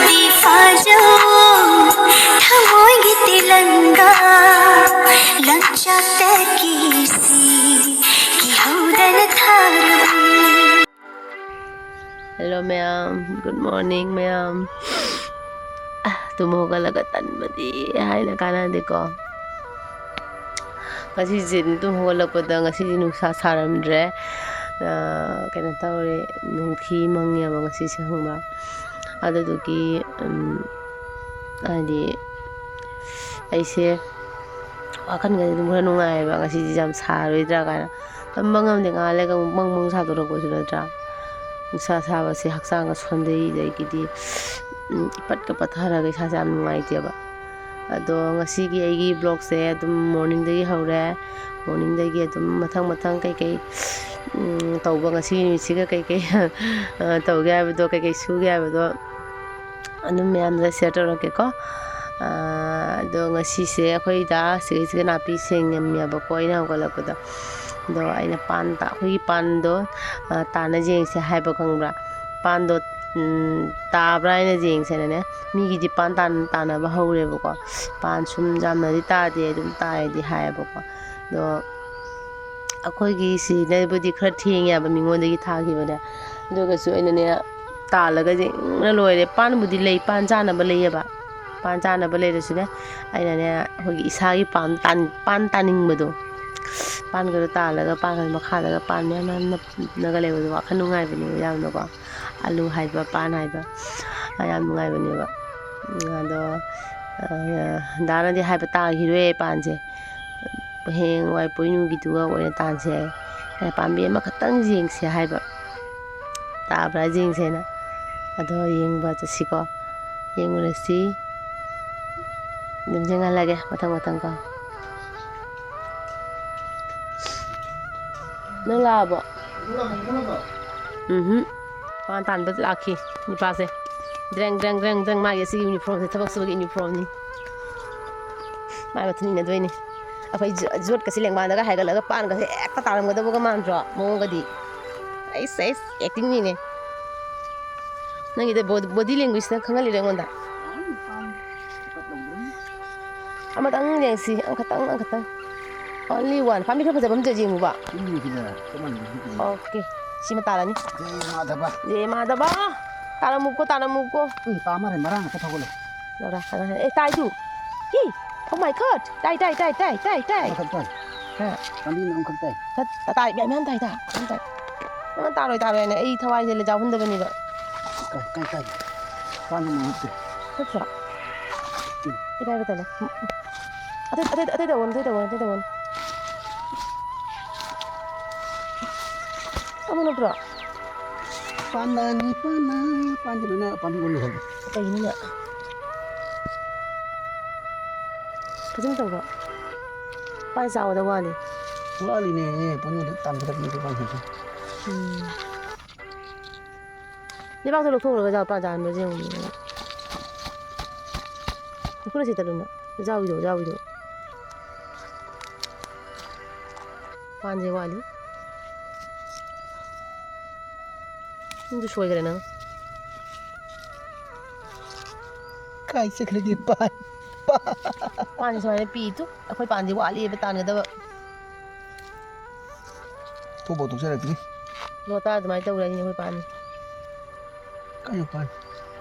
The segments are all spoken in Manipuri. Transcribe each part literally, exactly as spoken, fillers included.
ꯐꯥꯖꯧ ꯊꯃꯣꯏꯒꯤ ꯇꯤꯂꯪꯒꯥ ꯂꯪꯆꯥꯛꯇꯒꯤ ꯁꯤ ꯀꯤꯍꯧꯗꯅ ꯊꯥꯔꯕ꯫ Hello ꯃꯌꯥꯝ, good morning ꯃꯌꯥꯝ꯫ ꯑ, ꯇꯨꯝ ꯍꯧꯒꯠꯂꯒ ꯇꯟꯕꯗꯤ ꯍꯥꯏꯅ ꯀꯥꯟꯅꯗꯦꯀꯣ꯫ ꯉꯁꯤꯁꯦ ꯇꯨꯝ ꯍꯧꯒꯠꯂꯛꯄꯗ ꯉꯁꯤꯗꯤ ꯅꯨꯡꯁꯥ ꯁꯥꯔꯝꯗ꯭ꯔꯦ꯫ ꯑ, ꯀꯩꯅꯣ ꯇꯧꯔꯦ, ꯅꯨꯡꯊꯤ ꯃꯪꯉꯦꯕ ꯉꯁꯤꯁꯦ, ꯈꯪꯕ꯭ꯔꯥ? ꯑꯗꯨꯗꯨꯒꯤ, ꯎꯝ, ꯍꯥꯏꯗꯤ ꯑꯩꯁꯦ ꯋꯥꯈꯜꯒꯁꯦ ꯑꯗꯨꯝ ꯈꯔ ꯅꯨꯡꯉꯥꯏꯌꯦꯕ, ꯉꯁꯤꯗꯤ ꯌꯥꯝ ꯁꯥꯔꯣꯏꯗ꯭ꯔꯥ ꯀꯥꯏꯅ꯫ ꯇꯝꯕ ꯉꯝꯗꯦ, ꯉꯥꯏꯍꯥꯛ ꯂꯩꯔꯒ ꯑꯃꯨꯛ ꯃꯪ ꯃꯪ ꯁꯥꯗꯣꯔꯛꯄꯁꯨ ꯅꯠꯇ꯭ꯔꯥ? ꯅꯨꯡꯁꯥ ꯁꯥꯕꯁꯦ ꯍꯛꯆꯥꯡꯒ ꯁꯣꯟꯊꯩ, ꯑꯗꯒꯤꯗꯤ, ꯎꯝ, ꯏꯄꯠꯀ ꯄꯠꯊꯔꯒ ꯏꯁꯥꯁꯦ ꯌꯥꯝ ꯅꯨꯡꯉꯥꯏꯇꯦꯕ꯫ ꯑꯗꯣ ꯉꯁꯤꯒꯤ ꯑꯩꯒꯤ vlogꯁꯦ ꯑꯗꯨꯝ morningꯗꯒꯤ ꯍꯧꯔꯦ꯫ Morningꯗꯒꯤ ꯑꯗꯨꯝ ꯃꯊꯪ ꯃꯊꯪ ꯀꯩꯀꯩ, ꯎꯝ, ꯇꯧꯕ, ꯉꯁꯤꯒꯤ ꯅꯨꯃꯤꯠꯁꯤꯒ ꯀꯩꯀꯩ, ꯑ, ꯇꯧꯒꯦ ꯍꯥꯏꯕꯗꯣ, ꯀꯩꯀꯩ ꯁꯨꯒꯦ ꯍꯥꯏꯕꯗꯣ ꯑꯗꯨꯝ ꯃꯌꯥꯝꯗ share ꯇꯧꯔꯛꯀꯦꯀꯣ꯫ ꯑ, ꯑꯗꯣ ꯉꯁꯤꯁꯦ ꯑꯩꯈꯣꯏꯗ ꯁꯤꯒꯩꯁꯤꯒ ꯅꯥꯄꯤ ꯁꯦꯡꯉꯝꯃꯦꯕꯀꯣ ꯑꯩꯅ ꯍꯧꯒꯠꯂꯛꯄꯗꯣ꯫ ꯑꯗꯣ ꯑꯩꯅ ꯄꯥꯟ ꯇꯥ-, ꯑꯩꯈꯣꯏꯒꯤ ꯄꯥꯟꯗꯣ, ꯑ, ꯇꯥꯅ ꯌꯦꯡꯁꯦ ꯍꯥꯏꯕ, ꯈꯪꯕ꯭ꯔꯥ? ꯄꯥꯟꯗꯣ, ꯎꯝ, ꯇꯥꯕ꯭ꯔꯥ ꯍꯥꯏꯅ ꯌꯦꯡꯁꯦꯅꯅꯦ꯫ ꯃꯤꯒꯤꯗꯤ ꯄꯥꯟ ꯇꯥꯟ-, ꯇꯥꯅꯕ ꯍꯧꯔꯦꯕꯀꯣ꯫ ꯄꯥꯟ ꯁꯨꯝ ꯌꯥꯝꯅꯗꯤ ꯇꯥꯗꯦ, ꯑꯗꯨꯝ ꯇꯥꯏꯗꯤ ꯍꯥꯏꯌꯦꯕꯀꯣ꯫ ꯑꯗꯣ ꯑꯩꯈꯣꯏꯒꯤ ꯁꯤꯅꯕꯨꯗꯤ ꯈꯔ ꯊꯦꯡꯉꯦꯕ ꯃꯤꯉꯣꯟꯗꯒꯤ ꯊꯥꯈꯤꯕꯅꯦ꯫ ꯑꯗꯨꯒꯁꯨ ꯑꯩꯅꯅꯦ, ꯇꯥꯜꯂꯒ ꯌꯦꯡꯅ ꯂꯣꯏꯔꯦ꯫ ꯄꯥꯟꯕꯨꯗꯤ ꯂꯩ, ꯄꯥꯟ ꯆꯥꯅꯕ ꯂꯩꯌꯦꯕ꯫ ꯄꯥꯟ ꯆꯥꯅꯕ ꯂꯩꯔꯁꯨꯅꯦ, ꯑꯩꯅꯅꯦ, ꯑꯩꯈꯣꯏꯒꯤ ꯏꯁꯥꯒꯤ ꯄꯥꯟ ꯇꯥꯟ-, ꯄꯥꯟ ꯇꯥꯅꯤꯡꯕꯗꯣ, ꯄꯥꯟꯒꯗꯣ ꯇꯥꯜꯂꯒ, ꯄꯥꯟꯒꯗꯣ ꯃꯈꯥꯗꯒ ꯄꯥꯟ ꯃꯌꯥꯝ ꯃꯌꯥꯝ ꯅꯞꯅꯒ ꯂꯩꯕꯗꯣ ꯋꯥꯈꯜ ꯅꯨꯡꯉꯥꯏꯕꯅꯦꯕ ꯌꯥꯝꯅꯀꯣ꯫ ꯑꯂꯨ ꯍꯥꯏꯕ, ꯄꯥꯟ ꯍꯥꯏꯕ, ꯌꯥꯝ ꯅꯨꯡꯉꯥꯏꯕꯅꯦꯕ꯫ ꯑꯗꯣ, ꯑ, ꯗꯥꯅꯗꯤ ꯍꯥꯏꯕ ꯇꯥꯈꯤꯔꯣꯏ ꯄꯥꯟꯁꯦ꯫ ꯍꯌꯦꯡꯋꯥꯏ ꯄꯣꯏꯅꯨꯒꯤꯗꯨꯒ ꯑꯣꯏꯅ ꯇꯥꯟꯁꯦ ꯍꯥꯏ꯫ ꯑꯩꯅ ꯄꯥꯝꯕꯤ ꯑꯃꯈꯛꯇꯪ ꯌꯦꯡꯁꯦ ꯍꯥꯏꯕ꯫ ꯇꯥꯕ꯭ꯔꯥ ꯌꯦꯡꯁꯦꯅ꯫ ꯑꯗꯣ ꯌꯦꯡꯕ ꯆꯠꯁꯤꯀꯣ꯫ ꯌꯦꯡꯉꯨꯔꯁꯤ꯫ ꯑꯗꯨꯝ ꯌꯦꯡꯍꯜꯂꯒꯦ ꯃꯊꯪ ꯃꯊꯪ ꯀꯣ꯫ ꯅꯪ ꯂꯥꯛꯑꯕꯣ? ꯎꯝꯍꯨꯝ꯫ ꯄꯥꯟ ꯇꯥꯟꯕ ꯂꯥꯛꯈꯤ ꯅꯨꯄꯥꯁꯦ꯫ ꯗ꯭ꯔꯦꯡ, ꯗ꯭ꯔꯦꯡ, ꯗ꯭ꯔꯦꯡ, ꯗ꯭ꯔꯦꯡ꯫ ꯃꯥꯒꯤ ꯑꯁꯤꯒꯤ uniformꯁꯦ ꯊꯕꯛ ꯁꯨꯕꯒꯤ uniformꯅꯤ꯫ ꯃꯥꯏ ꯃꯇꯨꯡ ꯏꯟꯅꯗꯣꯏꯅꯤ꯫ ꯑꯩꯈꯣꯏ ꯖꯣ-, ꯌꯣꯠꯀꯁꯤ ꯂꯦꯡꯕꯥꯟꯗꯒ ꯍꯥꯏꯒꯠꯂꯒ ꯄꯥꯟꯒꯁꯦ ꯍꯦꯛꯇ ꯇꯥꯔꯝꯒꯗꯕꯒ ꯃꯥꯟꯗ꯭ꯔꯣ ꯃꯑꯣꯡꯒꯗꯤ? ꯑꯩꯁ, ꯑꯩꯁ, actingꯅꯤꯅꯦ꯫ ꯅꯪꯒꯤꯗ ꯕꯣ-, body language ꯅ ꯈꯪꯍꯜꯂꯤꯔꯣ ꯑꯩꯉꯣꯟꯗ? ꯑꯃꯇꯪ ꯌꯦꯡꯁꯤ, ꯑꯃꯈꯛꯇꯪ, ꯑꯃꯈꯛꯇꯪ꯫ Only one. ꯄꯥꯝꯕꯤ ꯈꯔ ꯐꯖꯕ ꯑꯃ ꯌꯦꯡꯉꯨꯕ꯫ ꯎꯝ, ꯁꯤꯗ ꯆꯞ ꯃꯥꯟꯅꯩ꯫ Okay. ꯁꯤꯃ ꯇꯥꯔꯅꯤ꯫ ꯖꯦ ꯃꯥꯙꯕ꯫ ꯖꯦ ꯃꯥꯙꯕ꯫ ꯇꯥꯔꯝꯃꯨꯀꯣ, ꯇꯥꯔꯝꯃꯨꯀꯣ꯫ ꯎꯝ, ꯇꯥ ꯃꯥꯜꯂꯦ, ꯃꯔꯥꯡ ꯑꯝꯇ ꯊꯧꯒꯠꯂꯦ꯫ ꯂꯧꯔꯥ, ꯂꯧꯔꯥ꯫ ꯑꯦ, ꯇꯥꯏꯗꯨ꯫ ꯏ! Oh my God! ꯇꯥꯏ, ꯇꯥꯏ, ꯇꯥꯏ꯫ ꯑꯃꯈꯛ ꯇꯥꯏ꯫ ꯍꯥ? ꯄꯥꯝꯕꯤ ꯑꯃꯈꯛ ꯇꯥꯏ꯫ ꯇꯠ-, ꯇꯥꯏ, ꯃꯌꯥꯝ, ꯃꯌꯥꯝ ꯇꯥꯏ, ꯇꯥꯏ, ꯃꯌꯥꯝ ꯇꯥꯏ꯫ ꯑ, ꯇꯥꯔꯣꯏ, ꯇꯥꯔꯣꯏ ꯍꯥꯏꯅ ꯑꯩ ꯊꯋꯥꯏꯁꯦ ꯂꯩꯖꯥꯎ ꯍꯨꯟꯗꯕꯅꯦꯕ꯫ ꯀꯥꯏ, ꯀꯥꯏ, ꯀꯥꯏ꯫ ꯄꯥꯟꯕ ꯃꯍꯨꯠꯇꯦ꯫ ꯅꯠꯇ꯭ꯔꯣ? ꯎꯝ꯫ ꯏꯔꯥꯏꯕ ꯇꯜꯂꯦ꯫ ꯎꯝ, ꯎꯝ꯫ ꯑꯇꯩ, ꯑꯇꯩ, ꯑꯇꯩ ꯇꯧꯒꯅꯨ, ꯑꯇꯩ ꯇꯧꯒꯅꯨ, ꯑꯇꯩ ꯇꯧꯒꯅꯨ꯫ ꯑꯃ ꯅꯠꯇ꯭ꯔꯣ? ꯄꯥꯟꯗꯅꯤ, ꯄꯥꯟꯅ, ꯄꯥꯟꯗꯅ, ꯄꯥꯟꯗꯅ꯫ ꯀꯩꯅꯣꯅꯦ? ꯐꯖꯅ ꯇꯧꯕ꯫ ꯄꯥꯟ ꯆꯥꯎꯒꯗꯕ ꯋꯥꯅꯤ꯫ ꯋꯥꯠꯂꯤꯅꯦ, ꯄꯣꯠꯅꯤ ꯑꯗꯨ ꯇꯥꯟꯊꯣꯔꯛꯄꯅꯤ ꯑꯗꯨ ꯄꯥꯟꯁꯤꯡꯁꯦ꯫ ꯎꯝ꯫ ꯂꯩꯕꯥꯛꯇꯣ ꯂꯧꯊꯣꯛꯈ꯭ꯔꯒ ꯖꯥ-, ꯄꯥꯟ ꯖꯥꯟꯕ꯭ꯔꯥ ꯌꯦꯡꯉꯨ꯫ ꯎꯈꯨꯔ ꯁꯤ ꯇꯠꯂꯨꯅ꯫ ꯖꯥꯎꯒꯤꯗꯣ, ꯖꯥꯎꯒꯤꯗꯣ꯫ ꯄꯥꯟꯁꯦ ꯋꯥꯠꯂꯤ꯫ ꯑꯗꯨ ꯁꯣꯏꯈ꯭ꯔꯦ ꯅꯪ꯫ ꯀꯥꯏ ꯆꯠꯈ꯭ꯔꯒꯦ ꯄꯥꯟ? ꯄꯥꯟꯁꯦ ꯁꯨꯃꯥꯏꯅ ꯄꯤ ꯇꯨ꯫ ꯑꯩꯈꯣꯏ ꯄꯥꯟꯁꯦ ꯋꯥꯠꯂꯤꯕ ꯇꯥꯟꯒꯗꯕ꯫ ꯊꯣꯛꯄ ꯊꯣꯛꯆꯔꯛꯇ꯭ꯔꯤ꯫ ꯂꯣꯇꯥ ꯑꯗꯨꯃꯥꯏꯅ ꯇꯧꯔꯦ ꯍꯥꯏꯅꯤ ꯑꯩꯈꯣꯏ ꯄꯥꯟꯁꯦ꯫ ꯀꯥꯏ ꯄꯥꯟ?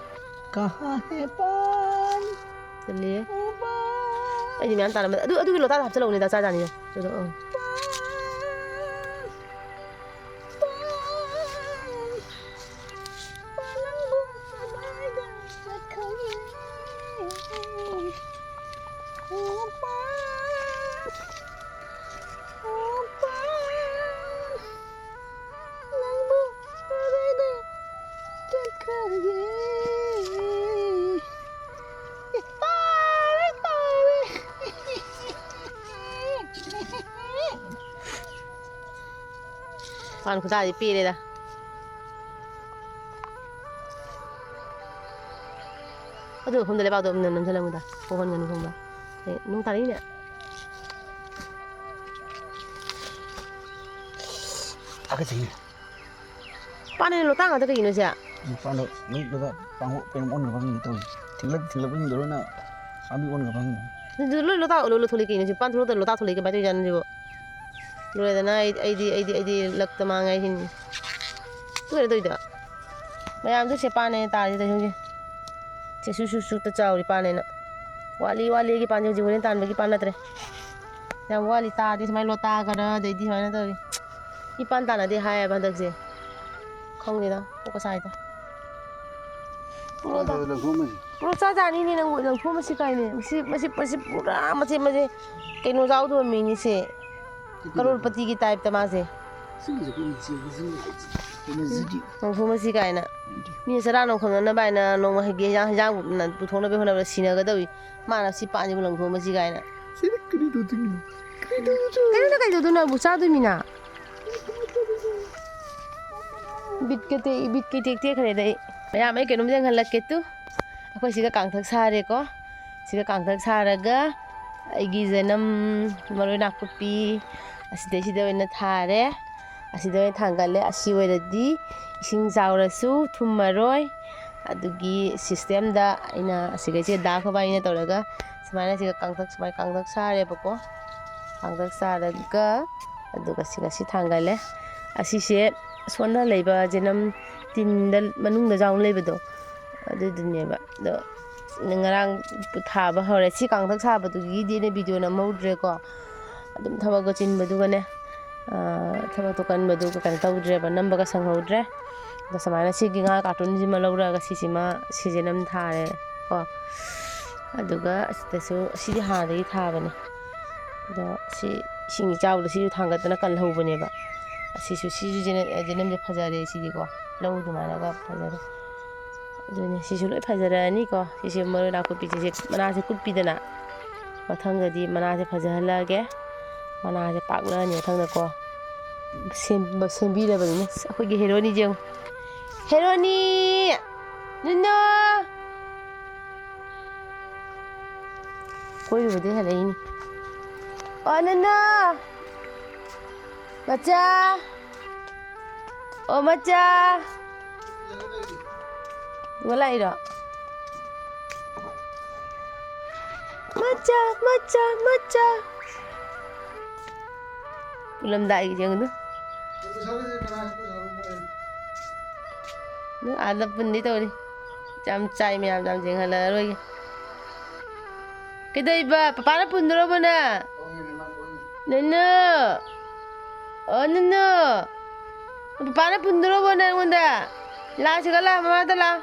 ꯀꯍꯥ ꯍꯦ ꯄꯥꯟ? ꯆꯜꯂꯤꯌꯦ꯫ ꯑꯣ ꯄꯥꯟ꯫ ꯑꯩꯗꯤ ꯃꯌꯥꯝ ꯇꯥꯔꯝꯕ꯫ ꯑꯗꯨ, ꯑꯗꯨꯒꯤ ꯂꯣꯇꯥꯗ ꯍꯥꯞꯆꯜꯂꯛꯎꯅꯦ, ꯗꯥ ꯆꯥꯖꯥꯅꯤꯗꯣ꯫ ꯑꯗꯨꯗꯣ, ꯑꯥ꯫ ꯄꯥꯟ꯫ ꯄꯥꯟ꯫ ꯄꯥꯟ ꯅꯪꯕꯨ ꯀꯗꯥꯏꯗ ꯆꯠꯈ꯭ꯔꯒꯦ? ꯑꯣ ꯄꯥꯟ꯫ ꯑꯣ ꯄꯥꯟ꯫ ꯅꯪꯕꯨ ꯀꯗꯥꯏꯗ ꯆꯠꯈ꯭ꯔꯒꯦ? ꯄꯥꯔꯦ, ꯄꯥꯔꯦ꯫ ꯄꯥꯟ ꯈꯨꯇꯥꯗꯤ ꯄꯦꯜꯂꯦꯗ꯫ ꯑꯗꯨ ꯃꯐꯝꯗ ꯂꯩꯕꯥꯛꯇꯣ ꯑꯗꯨꯝ ꯅꯝꯁꯤꯜꯂꯝꯃꯨꯗ, ꯄꯣꯛꯍꯟꯒꯅꯨ ꯈꯪꯕ꯭ꯔꯥ? ꯑꯦ, ꯅꯣꯡ ꯇꯥꯔꯛꯏꯅꯦ꯫ ꯍꯥꯀꯠꯆꯩꯅꯦ꯫ ꯄꯥꯟꯅꯦ ꯂꯣꯇꯥ ꯉꯥꯛꯇ ꯀꯩꯒꯤꯅꯣ ꯁꯦ? ꯃꯄꯥꯟꯗ ꯂꯨꯞꯂꯒ ꯄꯥꯡꯒꯣꯛ ꯀꯩꯅꯣꯝ ꯑꯣꯟꯈ꯭ꯔꯕ ꯈꯪꯗꯦ ꯇꯧꯔꯤꯁꯦ꯫ ꯊꯤꯜꯂꯛ-, ꯊꯤꯜꯂꯛꯄꯁꯤꯡꯗꯣ ꯂꯣꯏꯅ ꯄꯥꯝꯕꯤ ꯑꯣꯟꯈ꯭ꯔꯕ ꯈꯪꯗꯦ꯫ ꯑꯗꯨ ꯂꯣꯏ ꯂꯣꯇꯥ, ꯂꯣꯏ ꯂꯣꯠꯊꯣꯛꯂꯛꯏ ꯀꯩꯅꯣ꯫ ꯁꯤ ꯄꯥꯟ ꯊꯣꯛꯂꯛꯇ ꯂꯣꯇꯥ ꯊꯣꯛꯂꯛꯏ ꯀꯃꯥꯏꯅ ꯇꯧꯔꯤꯖꯥꯠꯅꯣ ꯁꯤꯕꯣ? ꯂꯣꯏꯔꯦꯗꯅ, ꯑꯩ-, ꯑꯩꯗꯤ, ꯑꯩꯗꯤ, ꯑꯩꯗꯤ ꯂꯛꯇ ꯃꯥꯡꯉꯦ ꯍꯥꯏꯁꯤꯅꯤ꯫ ꯂꯣꯏꯔꯦ ꯇꯧꯔꯤꯗꯣ꯫ ꯃꯌꯥꯝꯗꯨ ꯁꯦ ꯄꯥꯟꯅꯦꯅ ꯇꯥꯔꯤꯁꯦ ꯍꯧꯖꯤꯛ꯫ ꯁꯦ ꯁꯨꯛ ꯁꯨꯛ ꯁꯨꯛꯇ ꯆꯥꯎꯔꯤ ꯄꯥꯟꯅꯦꯅ꯫ ꯋꯥꯠꯂꯤ, ꯋꯥꯠꯂꯤꯒꯤ ꯄꯥꯟꯁꯦ ꯍꯧꯖꯤꯛ ꯍꯣꯔꯦꯟ ꯇꯥꯟꯕꯒꯤ ꯄꯥꯟ ꯅꯠꯇ꯭ꯔꯦ꯫ ꯌꯥꯝ ꯋꯥꯠꯂꯤ, ꯇꯥꯗꯤ ꯁꯨꯃꯥꯏꯅ ꯂꯣꯇꯥ ꯈꯔ ꯑꯗꯩꯗꯤ ꯁꯨꯃꯥꯏꯅ ꯇꯧꯔꯤ꯫ ꯏꯄꯥꯟ ꯇꯥꯟꯅꯗꯦ ꯍꯥꯏꯌꯦꯕ ꯍꯟꯗꯛꯁꯦ꯫ ꯈꯪꯗꯦꯗ, ꯀꯣꯛꯀ ꯁꯥꯏꯗ꯫ ꯄꯨꯔꯣꯗ꯫ ꯑꯗꯣ ꯂꯪꯊꯣꯛꯑꯝꯃꯁꯤ꯫ ꯄꯨꯔꯣ ꯆꯥꯖꯥꯅꯤꯅꯦ ꯅꯪꯕꯨ, ꯂꯪꯊꯣꯛꯑꯝꯃꯁꯤ ꯀꯥꯏꯅꯦ꯫ ꯃꯁꯤ, ꯃꯁꯤ, ꯃꯁꯤ ꯄꯨꯔꯥ ꯃꯆꯦꯠ ꯃꯆꯦꯠ ꯀꯩꯅꯣ ꯌꯥꯎꯗꯕ ꯃꯤꯅꯤꯁꯦ꯫ ꯀꯔꯣꯔꯄꯇꯤꯒꯤ ꯇꯥꯏꯞꯇ ꯃꯥꯁꯦ꯫ ꯁꯤꯒꯤꯁꯦ ꯑꯩꯈꯣꯏꯅ ꯆꯦꯟꯕꯁꯤꯅ ꯀꯩꯅꯣꯁꯤꯗꯤ꯫ ꯂꯪꯊꯣꯛꯑꯝꯃꯁꯤ ꯀꯥꯏꯅ꯫ ꯃꯤꯅ ꯆꯔꯥ ꯅꯣꯡ ꯈꯪꯅꯅꯕ ꯍꯥꯏꯅ ꯅꯣꯡꯃ ꯍꯦꯛ ꯍꯤꯟꯖꯥꯡ, ꯍꯤꯟꯖꯥꯡ ꯄꯨꯊꯣꯛꯅꯕ ꯍꯣꯠꯅꯕꯗ ꯁꯤꯟꯅꯒꯗꯧꯔꯤ꯫ ꯃꯥꯅ ꯁꯤ ꯄꯥꯟꯁꯤꯕꯨ ꯂꯪꯊꯣꯛꯑꯝꯃꯁꯤ ꯀꯥꯏꯅ꯫ ꯁꯤꯗ ꯀꯔꯤ ꯇꯧꯗꯣꯏꯅꯣ? ꯀꯔꯤ ꯇꯧꯗꯣꯏꯅꯣ? ꯀꯩꯅꯣꯗ ꯀꯩ ꯇꯧꯗꯣꯏꯅꯣ? ꯑꯩꯕꯨ ꯆꯥꯗꯣꯏꯃꯤꯅ꯫ ꯕꯤꯠꯀ ꯇꯦꯛ-, ꯕꯤꯠꯀ ꯏꯇꯦꯛ ꯇꯦꯛꯈ꯭ꯔꯦꯗ ꯑꯩ꯫ ꯃꯌꯥꯝ, ꯑꯩ ꯀꯩꯅꯣꯝ ꯌꯦꯡꯍꯜꯂꯛꯀꯦ ꯇꯨ꯫ ꯑꯩꯈꯣꯏ ꯁꯤꯒ ꯀꯥꯡꯊꯛ ꯁꯥꯔꯦꯀꯣ꯫ ꯁꯤꯒ ꯀꯥꯡꯊꯛ ꯁꯥꯔꯒ ꯑꯩꯒꯤ ꯖꯅꯝ, ꯃꯔꯣꯏ ꯅꯥꯀꯨꯞꯄꯤ ꯑꯁꯤꯗꯩꯁꯤꯗ ꯑꯣꯏꯅ ꯊꯥꯔꯦ꯫ ꯑꯁꯤꯗ ꯑꯣꯏꯅ ꯊꯥꯡꯒꯠꯂꯦ꯫ ꯑꯁꯤ ꯑꯣꯏꯔꯗꯤ ꯏꯁꯤꯡ ꯆꯥꯎꯔꯁꯨ ꯊꯨꯝꯃꯔꯣꯏ꯫ ꯑꯗꯨꯒꯤ ꯁꯤꯁꯇꯦꯝꯗ ꯑꯩꯅ ꯑꯁꯤꯒꯩꯁꯦ ꯗꯥ ꯈꯣꯕꯥꯏꯅ ꯇꯧꯔꯒ ꯁꯨꯃꯥꯏꯅ ꯁꯤꯒ ꯀꯥꯡꯊꯛ, ꯁꯨꯃꯥꯏꯅ ꯀꯥꯡꯊꯛ ꯁꯥꯔꯦꯕꯀꯣ꯫ ꯀꯥꯡꯊꯛ ꯁꯥꯔꯒ ꯑꯗꯨꯒ ꯁꯤꯒ ꯁꯤ ꯊꯥꯡꯒꯠꯂꯦ꯫ ꯑꯁꯤꯁꯦ ꯁꯣꯟꯅ ꯂꯩꯕ ꯖꯅꯝ ꯇꯤꯟꯗ ꯃꯅꯨꯡꯗ ꯌꯥꯎꯅ ꯂꯩꯕꯗꯣ ꯑꯗꯨꯗꯨꯅꯦꯕ꯫ ꯑꯗꯣ ꯉꯔꯥꯡ ꯊꯥꯕ ꯍꯧꯔꯦ꯫ ꯁꯤ ꯀꯥꯡꯊꯛ ꯁꯥꯕꯗꯨꯒꯤꯗꯤ ꯑꯩꯅ ꯚꯤꯗꯤꯑꯣ ꯅꯝꯍꯧꯗ꯭ꯔꯦꯀꯣ꯫ ꯑꯗꯨꯝ ꯊꯕꯛꯀ ꯆꯤꯟꯕꯗꯨꯒꯅꯦ, ꯑꯥ, ꯊꯕꯛꯇꯣ ꯀꯟꯕꯗꯨꯒ ꯀꯩꯅꯣ ꯇꯧꯗ꯭ꯔꯦꯕ, ꯅꯝꯕꯒ ꯁꯪꯍꯧꯗ꯭ꯔꯦ꯫ ꯑꯗꯣ ꯁꯨꯃꯥꯏꯅ ꯁꯤꯒꯤ ꯉꯥ ꯀꯥꯔꯇꯨꯟꯁꯤꯃ ꯂꯧꯔꯒ ꯁꯤꯁꯤꯃ ꯁꯤꯖꯟ ꯑꯃ ꯊꯥꯔꯦ ꯀꯣ꯫ ꯑꯗꯨꯒ ꯑꯁꯤꯗꯁꯨ, ꯁꯤꯗꯤ ꯍꯥꯟꯅꯗꯒꯤ ꯊꯥꯕꯅꯦ꯫ ꯑꯗꯣ ꯁꯤ ꯏꯁꯤꯡ ꯏꯆꯥꯎꯗ ꯁꯤꯁꯨ ꯊꯥꯡꯒꯠꯇꯅ ꯀꯜꯍꯧꯕꯅꯦꯕ꯫ ꯑꯁꯤꯁꯨ, ꯁꯤꯁꯨ ꯖꯦꯅꯦ-, ꯖꯦꯅꯝꯁꯦ ꯐꯖꯔꯦ ꯁꯤꯗꯤꯀꯣ꯫ ꯂꯧ ꯑꯗꯨꯃꯥꯏꯅꯒ ꯐꯖꯔꯦ꯫ ꯑꯗꯨꯅꯦ, ꯁꯤꯁꯨ ꯂꯣꯏ ꯐꯖꯔꯛꯑꯅꯤꯀꯣ꯫ ꯁꯤꯁꯦ ꯃꯔꯣꯏ ꯅꯥꯀꯨꯞꯄꯤꯁꯤꯁꯦ ꯃꯅꯥꯁꯦ ꯀꯨꯞꯄꯤꯗꯅ꯫ ꯃꯊꯪꯗꯗꯤ ꯃꯅꯥꯁꯦ ꯐꯖꯍꯜꯂꯛꯑꯒꯦ꯫ ꯃꯅꯥꯁꯦ ꯄꯥꯛꯂꯛꯑꯅꯤ ꯃꯊꯪꯗꯀꯣ꯫ ꯁꯦꯝ-, ꯁꯦꯝꯕꯤꯔꯕꯅꯤꯅ꯫ ꯑꯁ, ꯑꯩꯈꯣꯏꯒꯤ ꯍꯦꯔꯣꯅꯤꯁꯦ ꯌꯦꯡꯉꯨ꯫ ꯍꯦꯔꯣꯅꯤ! ꯅꯨꯅꯨ! ꯀꯣꯏꯔꯨꯕꯗꯩ ꯍꯜꯂꯛꯏꯅꯤ꯫ ꯑꯣ, ꯅꯨꯅꯨ! ꯃꯆꯥ! ꯑꯣ, ꯃꯆꯥ! ꯅꯨꯡꯉꯥꯏ ꯂꯥꯛꯏꯔꯣ? ꯃꯆꯥ, ꯃꯆꯥ, ꯃꯆꯥ꯫ ꯄꯨꯜꯂꯝꯗꯥꯏꯒꯤ ꯌꯦꯡꯉꯨꯅꯨ꯫ ꯅꯪ ꯑꯥꯗ ꯄꯨꯟꯗꯤ ꯇꯧꯔꯤ꯫ ꯌꯥꯝ ꯆꯥꯏ ꯃꯌꯥꯝ, ꯌꯥꯝ ꯌꯦꯡꯍꯜꯂꯔꯣꯏꯒꯦ꯫ ꯀꯩꯗꯧꯏꯕ? ꯄꯄꯥꯅ ꯄꯨꯟꯗꯣꯔꯕꯣ ꯅꯪ? ꯅꯨꯅꯨ! ꯑꯣ, ꯅꯨꯅꯨ! ꯄꯄꯥꯅ ꯄꯨꯟꯗꯣꯔꯕꯣ ꯅꯪꯉꯣꯟꯗ? ꯂꯥꯛꯑꯣ ꯁꯤꯒ ꯂꯥꯛꯑꯣ, ꯃꯃꯥꯗ ꯂꯥꯛꯑꯣ꯫